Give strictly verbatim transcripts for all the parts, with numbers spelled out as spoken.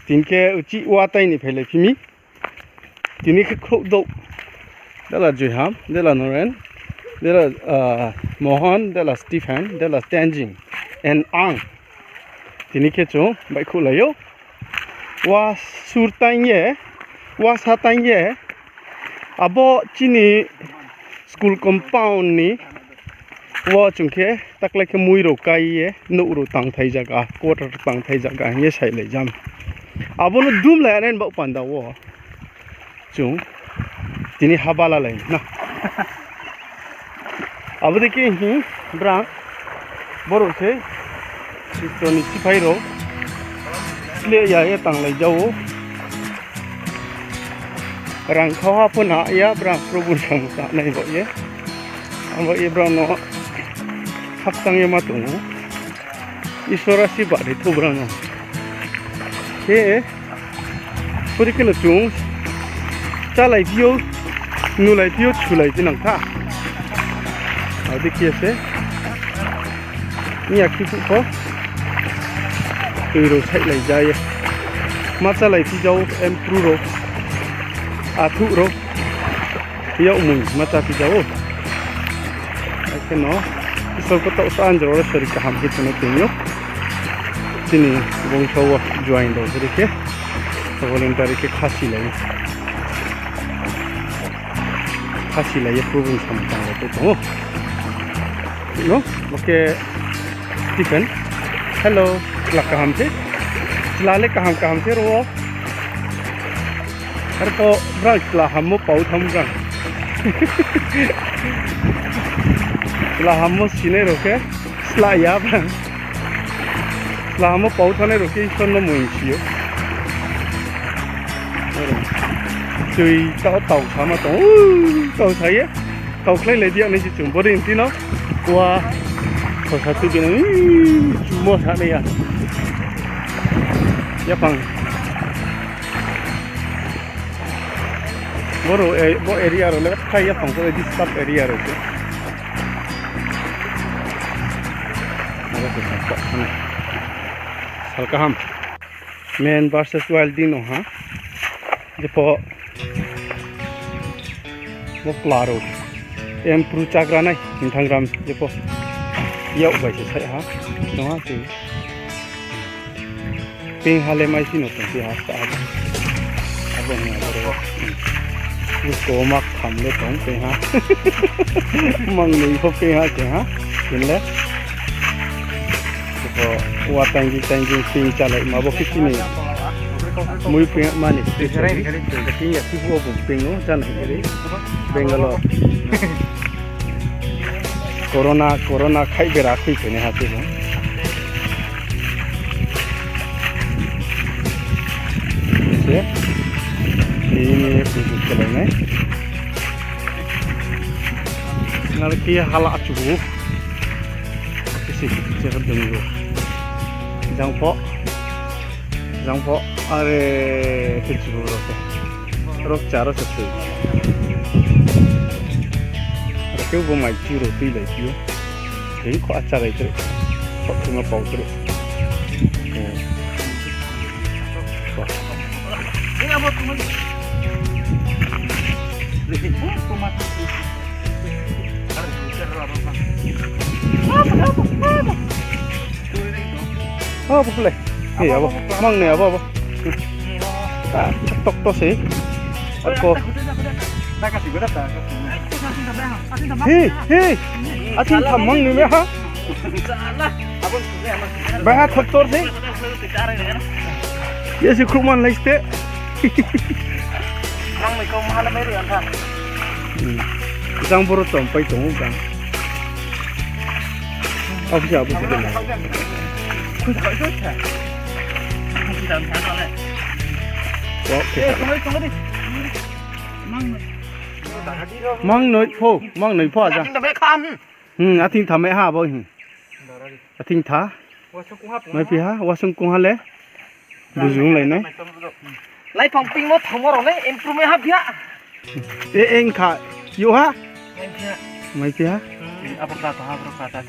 Tini khe uchih wa tai ni phailai phi mi. Tini khe khrouh douh. Dela Joiham, dela Noren, dela, ah, Mohan, dela Stephen, dela Tenzing, and ang. Tini khe chung baihkhouhlai ou. Wa sur taing ye, wa sa taing ye, abo chini school compound ni wo chung khe taklai khe mui rao kai ye, nouh rao tangthai zaga, quarter tangthai zaga hing ye sailai jam. Abo no dumlai aren baoh panda wo chung tini ha balalai na. Abo dei khe hing brang boro se Isor ni siphai rao sleh ya ye tanglai ja ou. Rang khau ha pho na ya brang Probhu ni samung tangnai baoh ye. Ang baoh ye brang no khakchang ye ma tong ou. Isor asirbad ri thou brang no. Khe, pori khe no chung chálai phi ou, nulai phi ou, chulai phi nang kha. Abo dei khe se. Ni ya khe phuh pho. Tui rao saihlai ja ye. Ma chálai phi ja ou, empru rao. Athuh rao. Yag mui ma chá phi ja ou. Akhe no, Isor khe taoh sa anjro le sori kaham khe chung no tong ou. Chini bongso wo join rao bori khe, voluntary khe khasilai ye Probhu ni samung tanglai tong ou. No, bo khe Stephen. Hello, chla kaham se. Chla le kaham kaham se ro wo. Arphuh brang chla hammo pau tham brang. Chla hammo sinai rao khe slah ya brang. Chla hammo pau thanai rao khe Isor no mui si ou. Tui tao, tao sama tong, tao sa ye. Taokhlailai di ya nai se chung bori ti no. Wa, khosa tui bini, chumo sa nai ya. Yaphang. Boro, eh, bo area rao le khai yaphang pho disturb area rao se. Aro se sa, sa, sa. Sal kaham. Man versus wild di no ha. Jepho bo kla rao. Empru chagra nai, hing thanng gram jepho. Yak bai se sai ha. Nung ha se. Ping ha le mai si no tong si ha sa ha. Abo ni abo ro. Busko mak tham le tong ping ha. Mang nui pho ping ha se ha. Tin le. Jepho wa taing jing taing jing ping chálai ma bo khe chini. Mui ping mani. Ping ya, ping ya, ping ya, ping ya, ping ya, ping ya, ping ya, Bangalore. Corona, corona khai bera khui phainai ha tei bo. Se, ini buju khelai nai. Nalki hala chubu. Kisi, kisi khe dungbu. Jang pho. Jang pho, are khe chubu rao khe. Rokcha rao se thui. Are khe bo mai chu rao tuilai phi ou. Tei kho achálai tre. Kho thima pau tre. Abo khe le. Hei, abo. Mang nai abo, abo. Ah, tok to se. Ako. Hei, hei. Ating tham mang ni me ha. Bai ha thoktor se. Ye si khruhman lai ste. Mang ni kau maha le mai ri ang kha. Hmm. Jang boro chom pai tong ou jang. Abo se, abo se. Wa, okay. Mang noi pho, mang noi pho aja. Hmm, ating thamai ha abo hi. Ating tha. Mai phi ha, wasung kong ha le. Bujung lai nai. Laiphang ping no thangmo rao le improve mai ha bia. E, e, engkha. Yo ha. Mai phi ha. Abo kata ha, abo kata.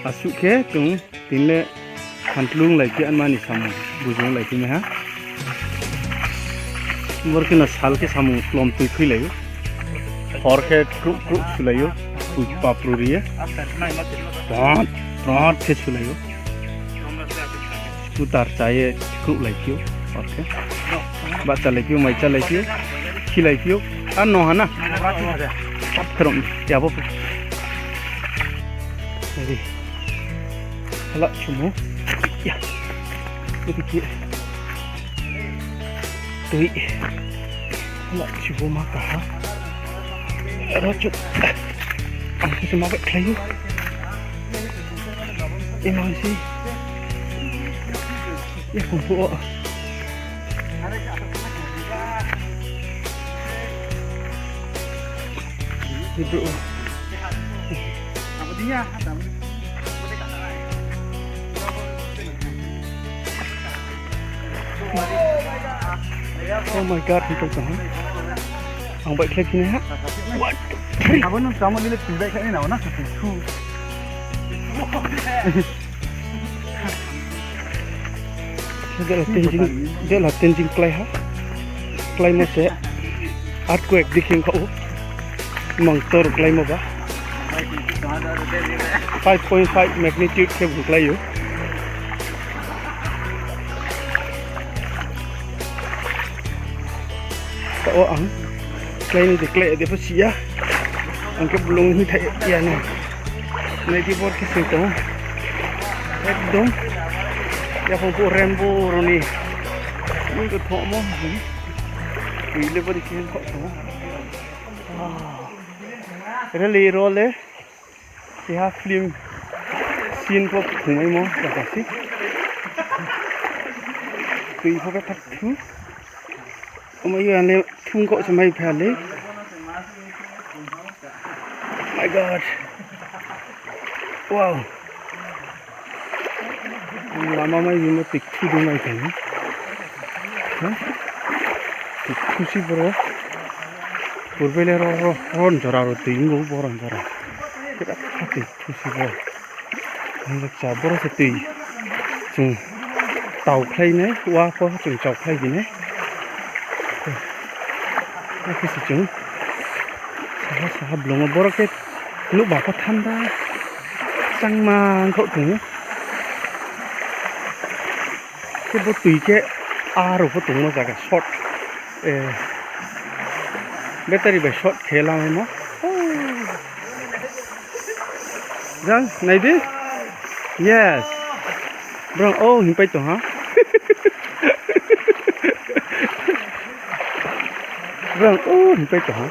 Asuh khe chung tin le. Hantlung lai khe anmani samung bujung lai khe maiha. Bor khe no sal khe samung tlom tui khuilai ou. Hor khe kruh kruh sulai ou. Tui papru ri ye. Prot, prot khe sulai ou. Scooter cha ye kruh lai phi ou. Hor khe. Bahcha lai phi ou, mai cha lai phi ou. Khi lai phi ou. Ar no ha na. Kherom, ya bo. Ready. Hala sumo. Ya. Odi khe. Tui. Hala subo ma kaha. Aro chu. Ang khe se ma bai khlai ou. Imang se. Ya kung phuh o. Bro. Oh my God, hing tong tong ha. Ang bai khlai phi nai ha. One, two, three. Abo nung tamo nile tui bai khlai nai na, na, tui thu. Dela Tenzing, dela Tenzing klái ha. Kláimo se earthquake dei khe ongkha ou. Mang tor kláimo ba. Five point five magnitude khe bung klái ou. Taoh wo ang klái ni de klái ya de pho si ya. Ang khe blung hing thai ya nai. Nai di bor khe sing tong ou. Ekdom. Yaphang phuh rainbow rao ni. Ni khe thomo. Tui le bari khe kho tong ou. Rally rao le. Keha film scene pho phungmaimo jaga se. Tui pho betha thu. Omo yo ang le thum kho se mai pha le. My God. Wow. Lama mai bimo tui thu dei mai tong ou. Ha? Tui thu si boro. Purbe le ro, ro, ron jora ro tui ongou bo ron jora. Khe tui thu si bo. Ang le cha boro se tui. Chung taokhlai nai, wa pho chung chaokhlai di nai. Akhe se chung saha saha blung o boro khe nouhba pho thanda changma ongkhaoh tong ou. Khe bo tui khe aro pho tongmo zaga short, battery bai short khe lamaimo. Jang, nai di. Yes. Brang, o, himpai tong ha. Brang, o, himpai tong ha.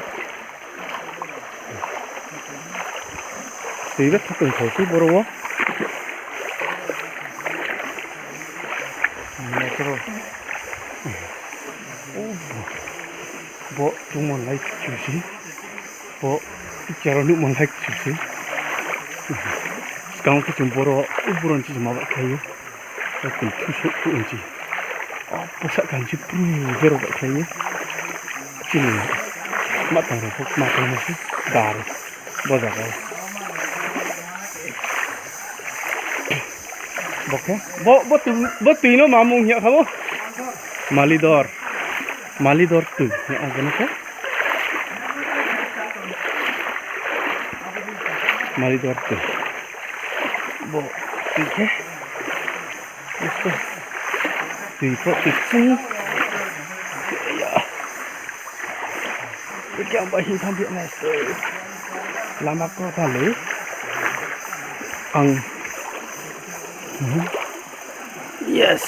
Tui betha tongthao se boro wo. Bo chungmo lai kchu se. Bo picture wo nuhmo lai kchu se. Skang khe chung boro, o boro ni se ma ba khlai ou. Tui thu souh phuh nchi. O, bo sahka nchi pru bero bai khlai ye. Chini ma tang rao pho ma tang nai se. Dar. Bo zaga. Bo khe. Bo, bo tui, bo tui no ma mung hing ya kha bo? Malidor. Malidor tui hing ya bo no khe. Malidor tui. Bo tui khe. Tui pho tui chung. Ya. Tui khe ang bai hing tham phi nai se. Lama kro tha le. Ang. Yes.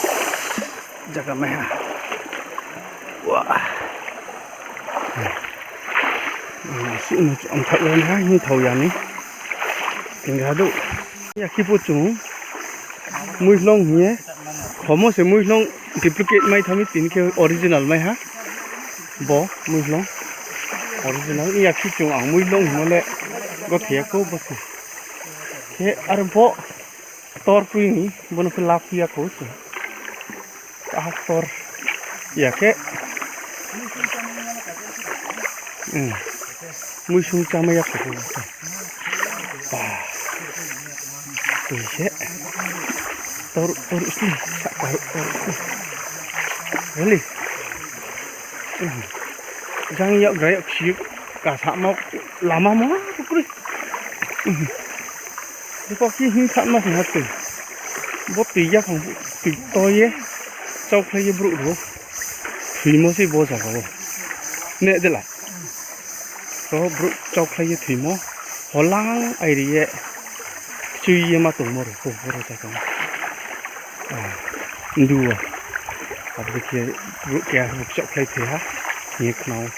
Jaga mai ha. Wa. Sih no ang thak ya ni ha, hing thao ya ni. Tingga dou. Ya khe pho chung muilong hing ye. Khomo se muilong duplicate mai tha mi, tini khe original mai ha. Bo muilong. Original. Ya khe chung ang muilong hingmo le gothe ya kho bo se. Khe ar bo ktor kroi ni, bo no khe laphi ya kho se. Kaham ktor. Ya khe. Muisung chámai ya kho bo se. Ba. Tui se. Tor, tor sini, sa ka tor sini. Really? Jang yak gra yak si ka sa ma lama ma kukri. Depo ki hing sa ma ha tui. Bo tui yaphang tui to ye. Chaukhlai ye brouh rao. Thoimo se bo zaga wo. Ne de la. Ro brouh chaukhlai ye thoimo. Holang airi ye. Chui ye ma tongmo rao kho boro zaga wo. Ah, ndu wo. Abo dei khe brouh keha bo chaukhlai thoi ha. Hing ye khna ou.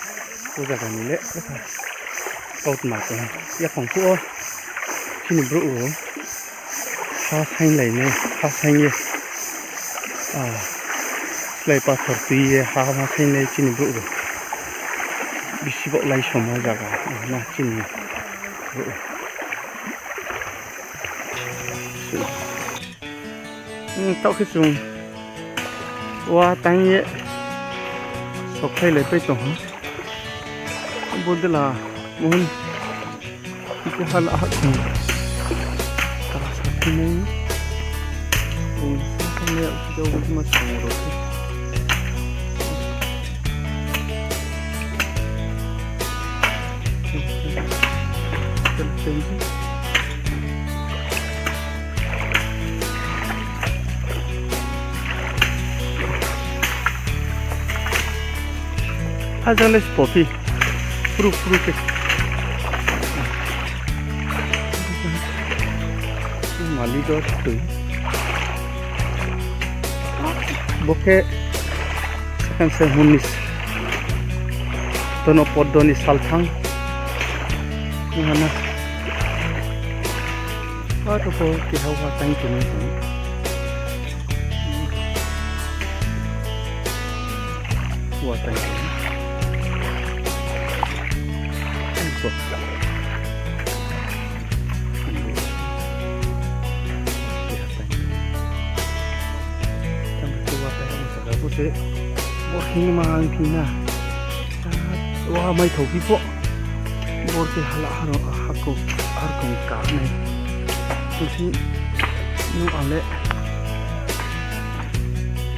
Bo zaga ni le. Kautma tong. Yaphang phuh wo. Chini brouh rao. Ha sainglai nai, ha saing ye. Ah, slái pathor tui ye, ha ma sainglai chini brouh rao. Bisi baoh lai somo zaga, na chini brouh. Hmm, taoh khe chung wa tang ye sokhlai lai pai tong ha. Bo de la, mohon. Ike hala ha khe. Tara sa phi nai. Bung sa sa nai, ake jao bo ma song ro khe. Ajang le spo phi. Pru, pru khe. Mali do tui. Bo khe Second Samuel ni tono poddo ni salthang. Nihana. Aro pho keha wa tang tong. Wa tang tong. Tang tu wa tang sa ka bu se. Bo hing ma ang thing na. Wa mai thou phi pho. Bor khe hala haro hako arkong ka nai. Tusi nu ale.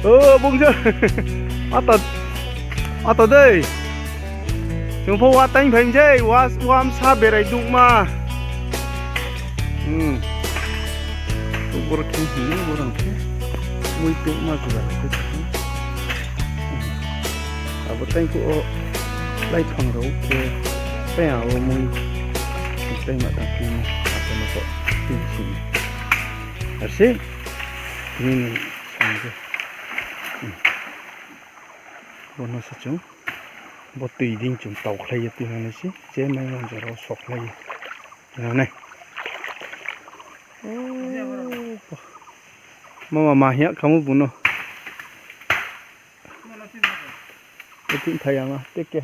O, bung je. Ata, ata dei. Chung pho wa tang phai je, wa, wa msa berai dukma. Hmm. Bor khe hing, bor ang khe. Mui tongma jora khe. Abo tang phuh o laiphang rao khe tang abo mui tang ma tang phi ni abo no pho tini sini. Ar se tini ni sang khe. Bo no sa chung. Bo tui dei chung taukhlai ye tui nai se. Che mai no jora wo sokhlai ye. Nai. Mama ma hing ya khamu bung no. Etin thai ama, te ke.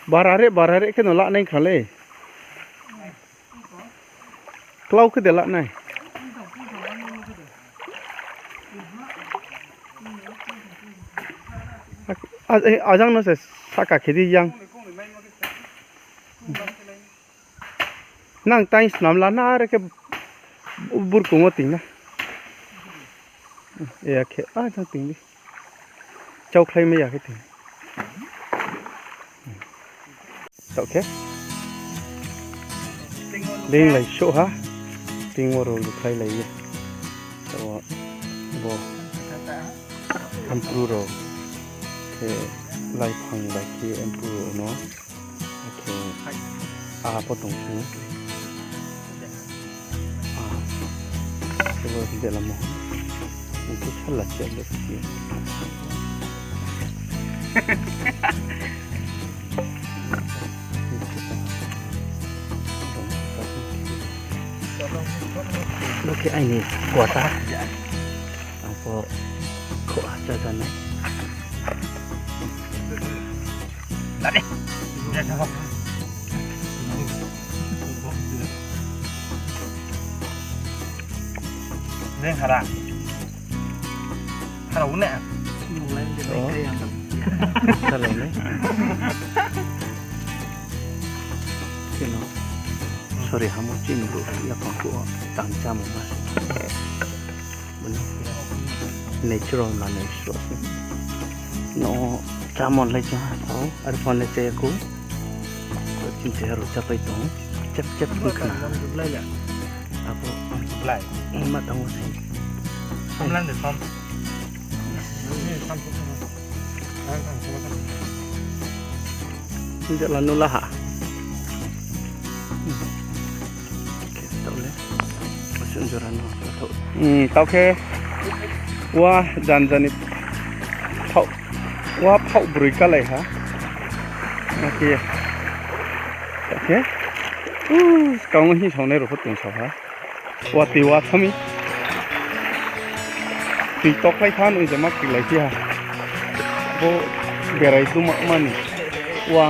Barare, barare khe no la nai kha le. Klau khe de la nai. A-, a-, ajang no se saka khe di yang. Nang tang snam la na are khe burkong wo ting na. E ya khe, a, jang ting di. Chaukhlai mai ya khe ting. Taoh khe. Ding lai souh ha. Ting wo rao lukhlai lai ye. Taoh wo bo. Empru rao. Khe laiphang bai khe empru rao no. Akhe a pho tong sini. A, khe bo de lamo. Bo khe sala se bo khe. Bo khe aini kota. Ang pho kho ha cha cha nai. Neng hara. Hara une. O, salai nai. Keno, sori hamo chini bo yaphang khuh o tang chámo ma se. Bono natural manoi sroh se. No chámo lai chá ha tao, arphuh le chá ya khou. Chini chá ro chápai tong, chep chep wng khna. Abo ma tang o se. Jala nula ha. Khe tao le. Asun jora no tao. Hmm, tao khe. Wa jan jani. Tao. Wa phao broi kalai ha. Akhe. Akhe. Uh, skang o hing saonai rao pho tong sao ha. Watoi wa thami. Tui tokhlai tha nung jama kilai phi ha. Bo berai duma mani. Wa.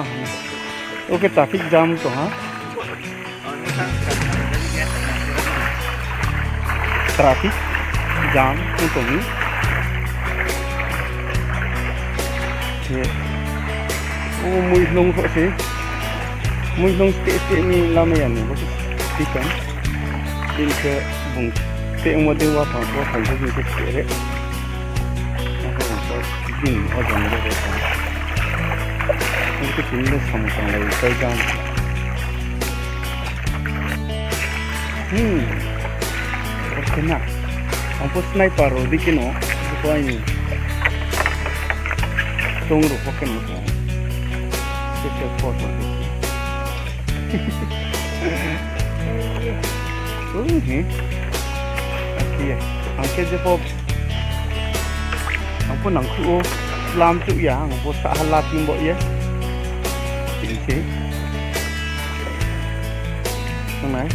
Oke, traffic jam tong ha. Traffic jam ong tong mi. Khe, o mui hnung pho se. Mui hnung steh steh ni lama ya ni bo se. Chicken. Bini khe bung steh ongmo dei waphang, waphang khe bini khe steh re. Waphang khe bini ojang le re tong. Bini khe tini le samung tanglai chai jam. Hmm. Oke na. Ang pho sniper rao di keno, bo aini. Tong rao pho keno tong. Special force rao di. Ui, hi. Aki ye. Ang khe je pho Ang pho nangkhuh o, lam chuh ya, ang pho sahha la tin bo ye. Tini se. Nang nai.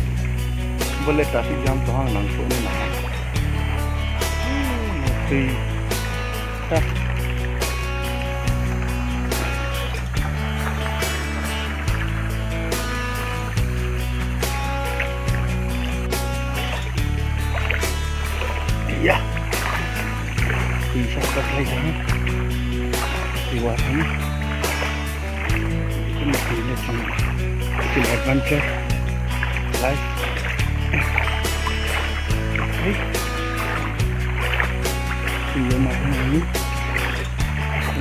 Bo le traffic jam tong ang nangkhuh ni nang. Tui. Sa. Iya. Tui sa ka khlai jang. Tui wa thang. Ini tui le chung. Tui adventure. Life. Hai. Tui yo ma thang ni.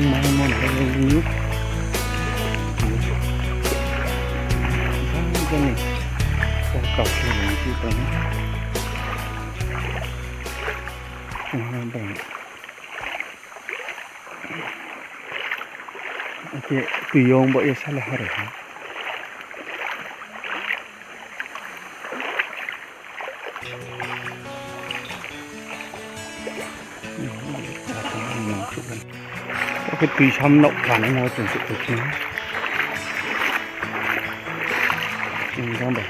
Mai mo na ni. Jang jang ni. Kau kau se ni si pa ni. Kau na ba. Oke, tui yong bo ye sale hare ha. Oke, tui sam nok khanai na chung se tui. Chung jang bai.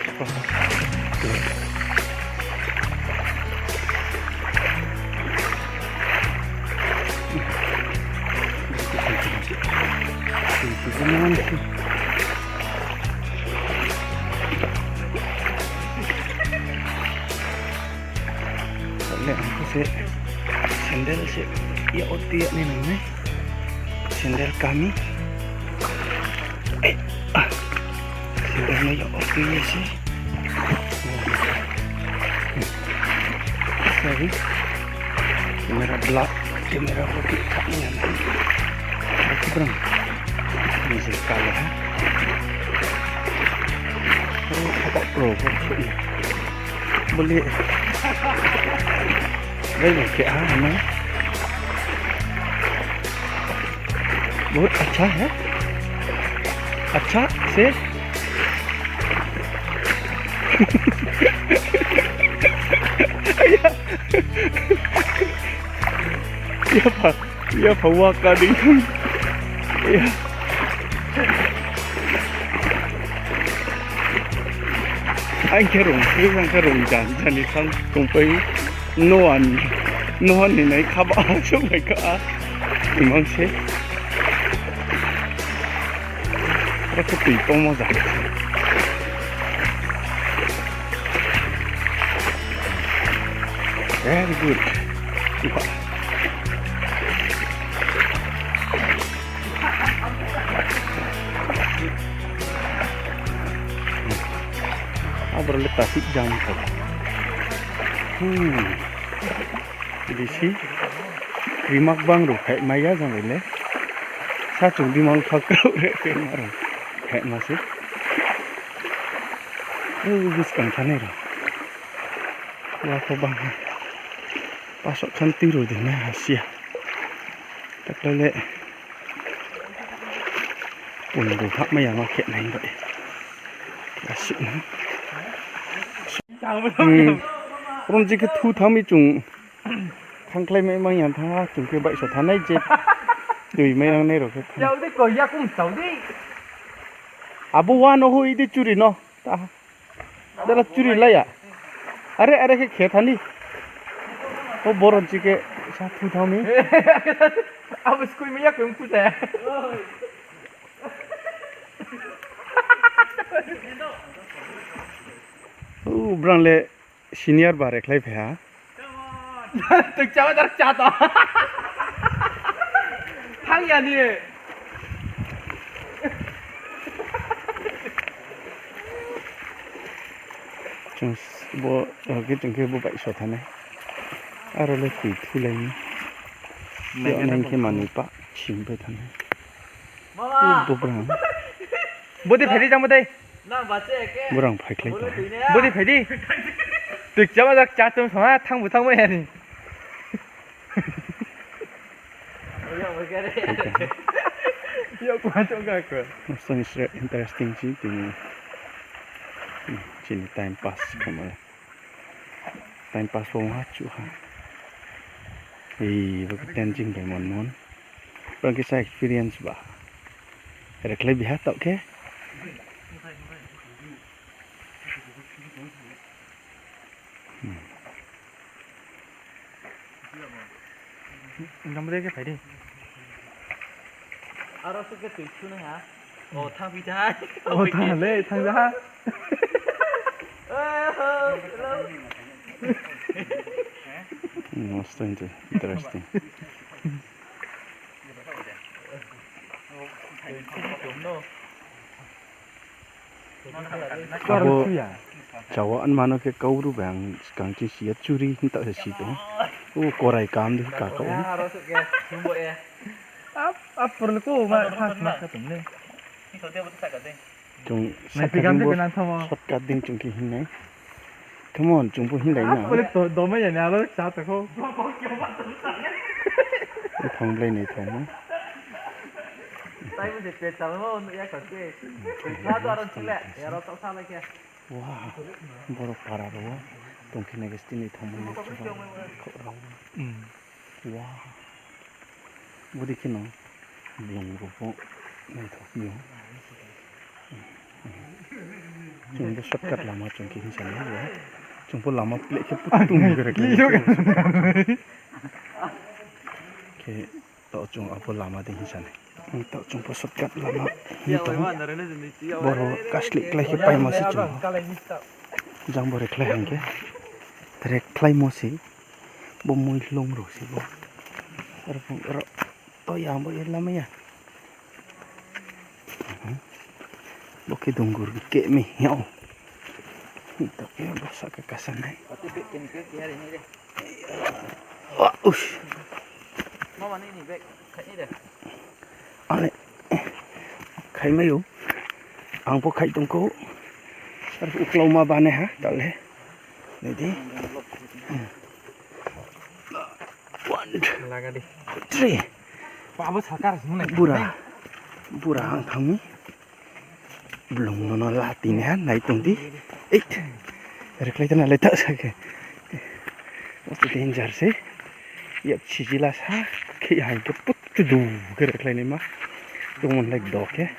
Tui se jang si. Tale ang pho se sandal se ya o tui ya ni nang nai. Sandal kami. Ai, ah. Sandal no ya o tui ya se. Sorry. Camera block, camera bo thik thak ni ya nai. Bo khe brang. Ni se kala ha. Aro khapak pro bo thik ni. Bole. Bai bai khe ha na. बहुत अच्छा है, अच्छा से। Ya, ya pha, ya pha wa ka ding. Ya. Ang khe rung, ang khe rung jan, jan ni thang tongpai. Noan, Noan ni nai khaba chung nai kha. Imang se. Aro khe tui tongmo jang. Very good. Ipa. Oro le traffic jam kha. Hmm. Bisi. Krimak bang rao phaimai ya jang bai le. Sa chung bimang pha krao re khe ma rao. Phaima se. O buskang thanai rao. Wa pho bang ha. Pasok khan tui rao dei nai ha si ya. Takhlai le. Pun rao hahmai ya ma khe nai bai. Asik na. Hmm. Ron ji khe thu thanng mi chung. Thangkhlai mai mang ya thanng ha, chung khe baihsa thanai je. Tui mai nang nai rao khe thanng. Yau de ko ya kum tau de. Abo wa no hui di churi no. Ta. Dala churi lai ya. Are, are khe khe thani. O boron chi khe sa thu thanng mi. Abo skui mai ya khe ung khu se. O brang le senior ba rekhlai phai ha. Tui chá ma dar chá to. Thang ya ni. Chung s-, bo, o khe chung khe bo baihsa thanai. Aro le tui thulai ni. Yo nai khe manoi pa sim pai thanai. Bo brang. Bo dei phai di jang bo dei. Burang phaikhlai tong. Bo dei phai di. Tui chá ma jak chá tong song ha, thang bu thang mai ya ni. Yo, kuha chong ka ko. Mostan is interesting si tini. Chini time pass khe ma. Time pass ong ha chu ha. Ei, bo khe Tenzing bai mon mon. Bo khe sa experience ba. Rekhlai biha taoh khe. Jang bo dei khe phai di. Aro se khe tui thunai ha. O, thang phi thai. O, thang le, thang ja ha. Eh, ho, hello. Most interesting. Abo chawa anmano khe kauru bai ang skang chi si ya churi hing ta se si tong. O korai kam di ka ka o. Ap, ap, por le ko ma kha sma kha tong le. Chung nai pi gam de shortcut ding chung khe hing nai. Come on, chung pho hing lai na. Ap, por le to, do ma ya ni alo cha to ko. Thang blai nai thang mo. Tai mo se pe cha mo ya ka ke. Cha to aro chule, ya ro to sa lai khe. Wa, borok para rao tong khe nai khe tini thangmani khaoh rao. Wa, bo dei khe no blung rao pho naithok phi ou. Chung bo shortcut lama chung khe hing sa nai, chung pho lama pleh khe putum khe rekhlai. Khe Taoh chung abo lama dei hing sa nai. Taoh chung pho shortcut lama hing tong. Boro kasli klái khe paimo se chung. Jang bo rekhlai hing khe. Rekhlaimo se. Bo muilung rao se bo. Aro, aro, to ya bo ye lama ya. Bo khe dungur keh mi hing ou. Taoh khe bo saka kasa nai. Wa, ush. Mama nini bag khaih ni de. Ani khaih mai ou. Ang pho khaih tong kho. Ar uklauma bane ha, tale. Nai di. One, two, three. Bura. Bura ang thang mi. Blung no no la tini ha, nai tong di. Ei. Rekhlai tana le ta sa khe. Most danger se. Yap siji la sa. Khe hai khe put chu du khe rekhlai nai ma. Chungmon lai do khe.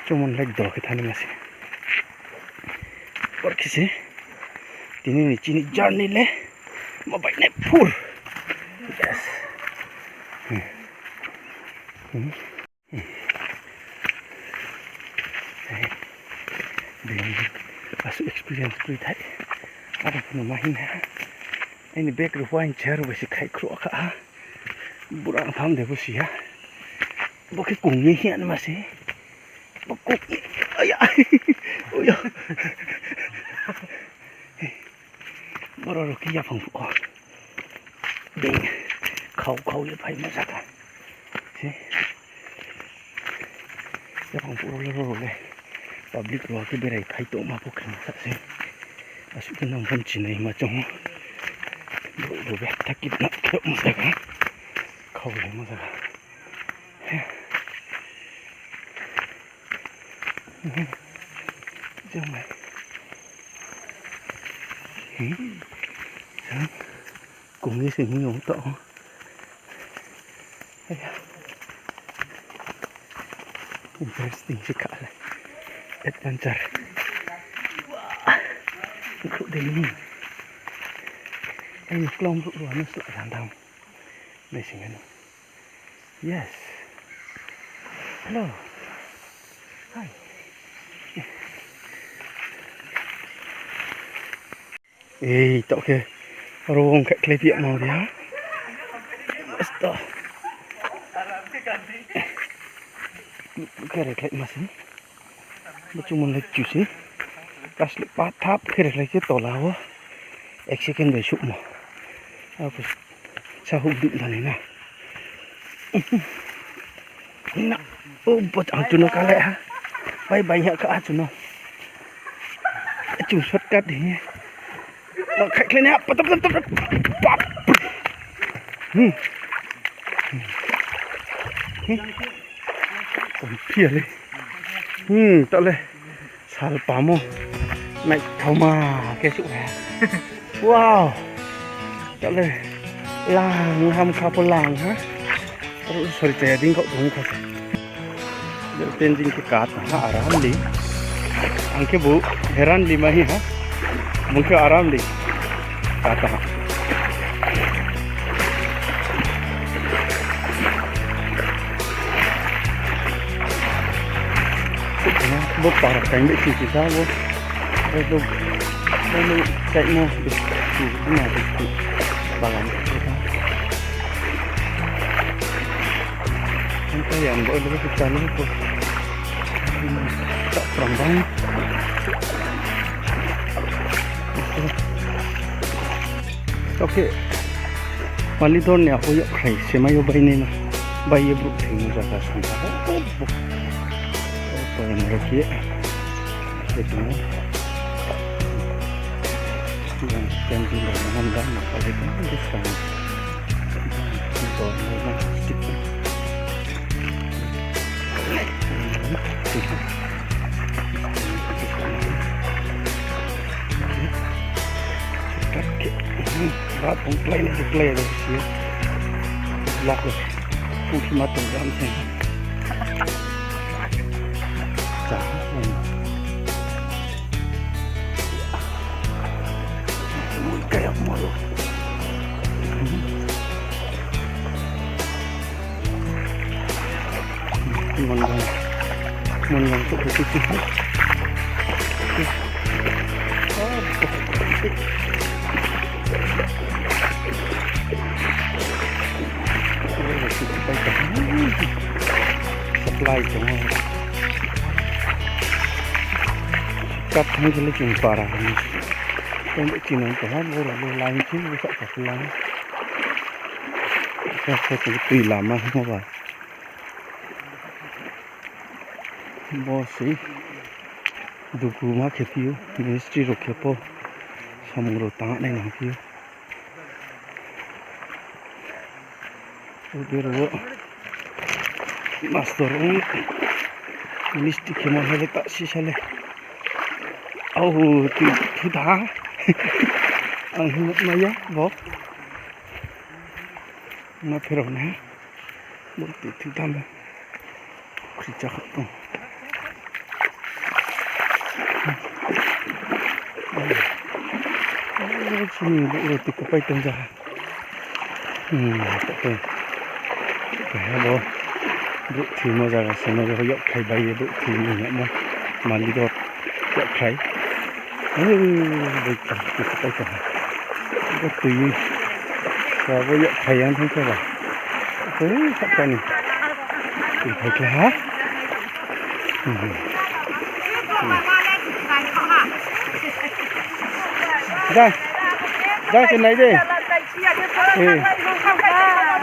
Chungmon lai do khe thani ma se. Por khe se. Tini ni chini journey le. Ma bai nai phur. Yes. Bini asu experience kroi thai. Aro phano ma hing ha. Aini bag rao wine chair bai se khai khruh kha ha. Bura ang tham de bo si ha. Bo khe kung ye hing ma se. Bo kung ye. Aya. Oya. Boro rao khe yaphang phuh o. Being khau khau ye phaimo zaga se. Yaphang phuh rao le rao rao le. Public rao khe berai phai tongma pho khe sa se. Asuh khe nang phone chinai ma chong o. Brouh rao be tha kidnap khe yagmo zaga. Khau laimo zaga. Kong ye se hing yong taoh o. Interesting se kha le. Adventure. Khrouh de ni. Aini klom ruh ruh ano sla randang. Nai sing ano. Yes. Hello. Hi. Ei, taoh khe aro ong khe khlai phi yagmo ri ha. Masta. Khe rekhlai ma se. Bo chungmo le chu se. Plastic pathap khe rekhlai khe tola wo. Ek second bai suhmo. Abo sa houh duh nani na. Na, o bo ang chuno kalai ha. Bai bai ha kha chuno. Chung shortcut hi. Khaikhlai na, patap, patap, patap, pap. Hmm. Hmm. Phi ya le. Hmm, taoh le. Sal pamo. Naithaoma khe suh ha. Wow. Taoh le. Lang ham kha pho lang ha. Aro sori chaya ding khaoh tong kha se. Tenzing khe ka tang ha aram li. Ang khe bo heran li ma hi ha. Bung khe aram li. Ka tang ha. Bo para kaing bai sing sing sa bo. Bo, bo, bo kaimo, bo, bo, bo, bagan. Ang kaya ang bo, bo, bo, bo, bo, tak perang bang. Oke. Malidor ni abo yakkhrai se mai yo bainai no. Bai ye brouh thoimo zaga song ha. Bo. Bo, bo, bo, bo, bo. Yang camping bai nang da, ma palai kan, di sang. Bo, bo, bo, stick. Kat ke, ba tong play ni play ro si. Lak ro. Kung si ma tong jam se. Cha. Kaya mo ro. Mon jang, mon jang tuh khuti. Supply tong ou. Kat thang khe le chung para. Tong de chinang tong ha, boro le line khe bsa ka line. Sa sa tong tui lama hingmo ba. Bo se dugu ma khe phi ou, ministry rao khe pho samung rao tang nai nang phi ou. Ode rao master ong, ministry khe ma ha le ta sisa le. Au, tui thu tha. Ang hing ma ya bo. Ma pherao nai. Bo tui thu tha le. Khricha kha tong. Chini brouh rao tui kupai tong ja. Hmm, kaiha bo brouh thoimo zaga se no, yakkhrai bai ye brouh thoimo yagmo. Malidor yakkhrai. Bai tong, tui kupai tong. Bo tui, sa bo yakkhrai yang thang khe ba. Tui sakani. Tui phai khe ha. Hmm. Jang, jang se nai de. Eh.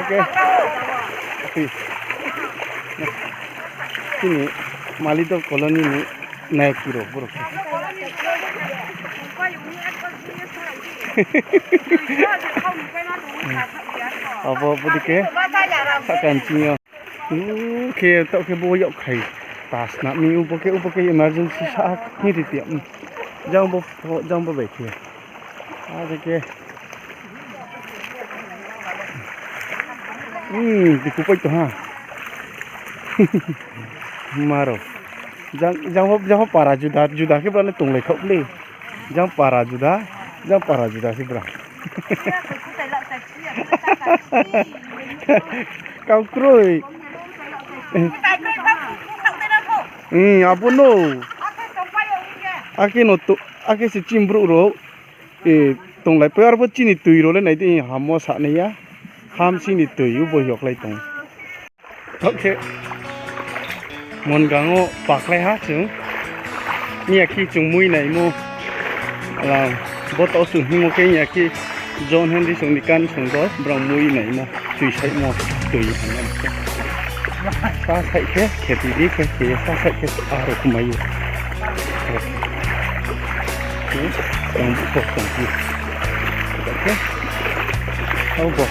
Okay. Chini Malidor colony ni nai kiro borok. Abo bodei khe sakang chini yo. Khe taoh khe bo yag khai. Ta snap mi ubo khe, ubo khe emergency sa hing ri ti. Jang bo, jang bo bai khe. Are khe. Hmm, diku pai tong ha. Maro. Jang, jang bo, jang bo para juda, juda khe bra le tonglai khaoh le. Jang para juda, jang para juda khe bra. Kau kroi. Hmm, abo no. Akhe no to, akhe se chini brouh rao. E, tonglai pai, arphuh chini tui rao le nai di, hamo sanai ya. Ham chini tui, ubo hiokhlai tong. Taoh khe Mongang wo pakhlai ha chung. Miya khe chung mui naimo. Ala, bo taoh chung hingmo khe miya khe John Henry song ni kan song do, brao mui naimo. Tui saimo, tui hingmo. Sa side khe, kheti di khe, khe sa side khe, aro kumai ou. Tong bu kho, tong bu. Khe, abo.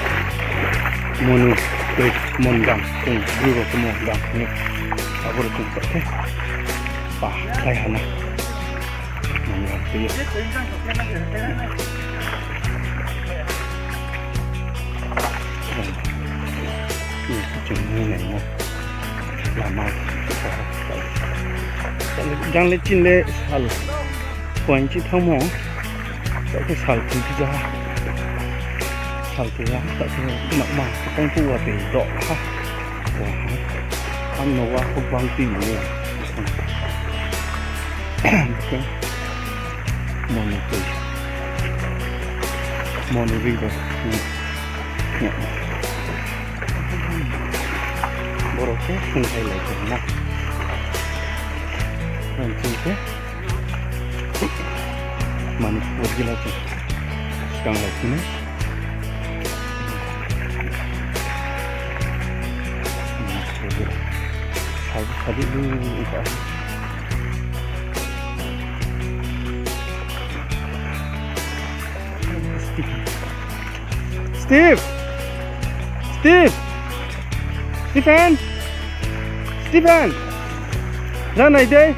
Monu, tui, Mongang, chung, bru rao khe Mongang, ni. Abo rao chung khe. Pakhlai ha na. Mongang tui. Ni, chung ni nai mo. Lama. Jang le chini le sal. Poing chi thanngmo. Taoh khe sal tui phi ja ha. Sal tui ha, taoh khe nokma, tang phuh wa tui doh ha. Wa ha. Ang no wa kho bang tui mo. Khe Monu tui. Monu river. Borok khe sungkhailai tongmo. Ang chini khe Manipur jila chung skanglai tini. Sadi, sadi, lu, lu, lu. Steve! Steve! Stephen! Stephen! Jang nai dei.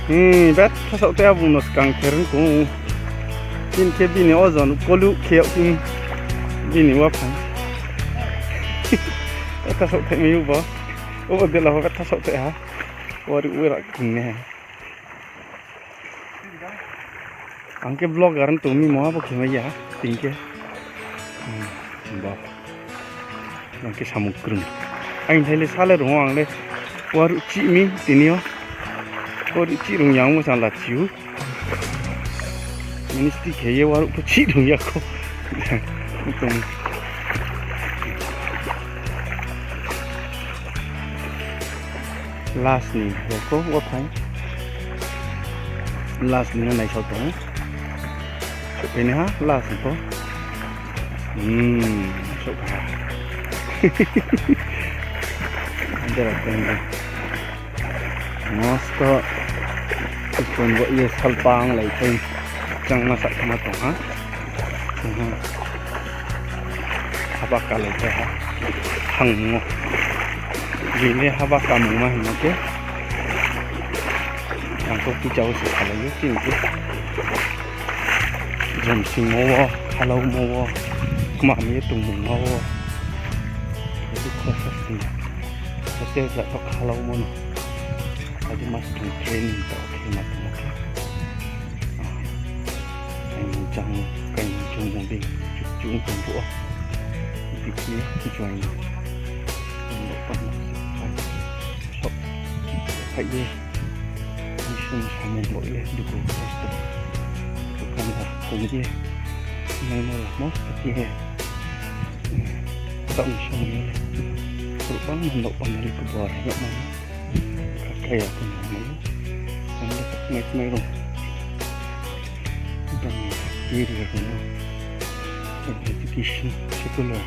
Hmm, bet thasaoh tei abung no skang khe rung tong. Chini khe bini ojon kolu khe yag tini. Bini waphang. Bet thasaoh tei mi ubo. Ubo dela ho bet thasaoh tei ha. Wari ura kung ne. Ang khe vlogger wng tong mi mo abo khe mai ya, tini khe. Hmm, bo. Ang khe samung krung. Ang thai le sa le rung o ang le. Waruh chih mi tini yo. Waruh chih rung ya ong bo chang la chi ou. Ministry khe ye waruh pho chih rung ya kho. Tong. Last ni rao kho, wa phai. Last ni no naisao tong. Souhphai nai ha, last ni pho. Hmm, souhphai ha. Dera tong dei. Mosto. Iphun bo ye salpang lai phai. Chang ma sa khama tong ha. Aha. Haba kalai khe ha. Thangmo. Bini haba kamungma hingmo khe. Ang khe puja wo se khalai ou, chini khe. Jom singmo wo, khalaumo wo, kmam ye tongmungma wo. Abo kho sa sing. Hotel ja to khalaumo no. Abo mas tong training to khe ma tongmo khe. Kaimung changmung, kaimung chungmung dei, chukchung tong phuh o. Bikhe join. Ang bo pang sok phai ye. Ang sung samung bo ye, dugu kosto. Dukandar kong ye. Nai mo lamo khe. Taoh ni samung ye. Rubang mandok pang ye kubor ye ma. Kaya pun mo. Ang bo Mai mai rao. Bang area rao no education, secular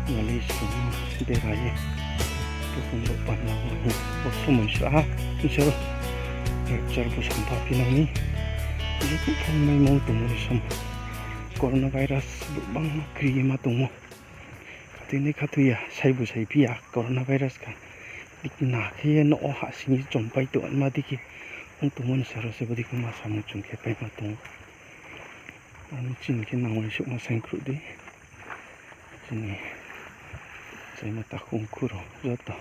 knowledge rao no bera ye. Tokhon rao panda wo hing bo somoi sa ha, nse rao. Rapture bo sampha phi nang ni. Joto phai maimo tongmo ni somoi. Coronavirus bo bangma kri ye ma tongmo. Khathoinai khathoi ya, saibu saiphi ya, coronavirus kha. Dikna khe ye no o hahsing ye chompai tongma dei khe ong tongmo ni sa rao se bodei khe ma samung chung khe paima tong ou. Aro ni chini khe nangmai suhma saingkhruh di. Chini chaima takhu mkhu rao joto,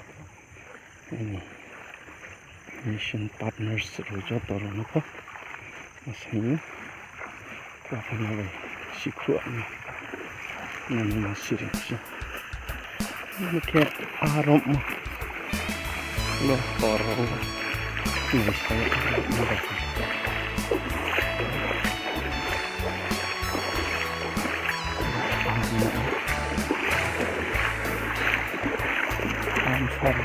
aini mission partners rao joto rao no pho ma saing ou. Prathana bai sikhruh na, nani ma siri se. Bo khe arommo. Lo tor rao nai sa ye arommo bai. Answer.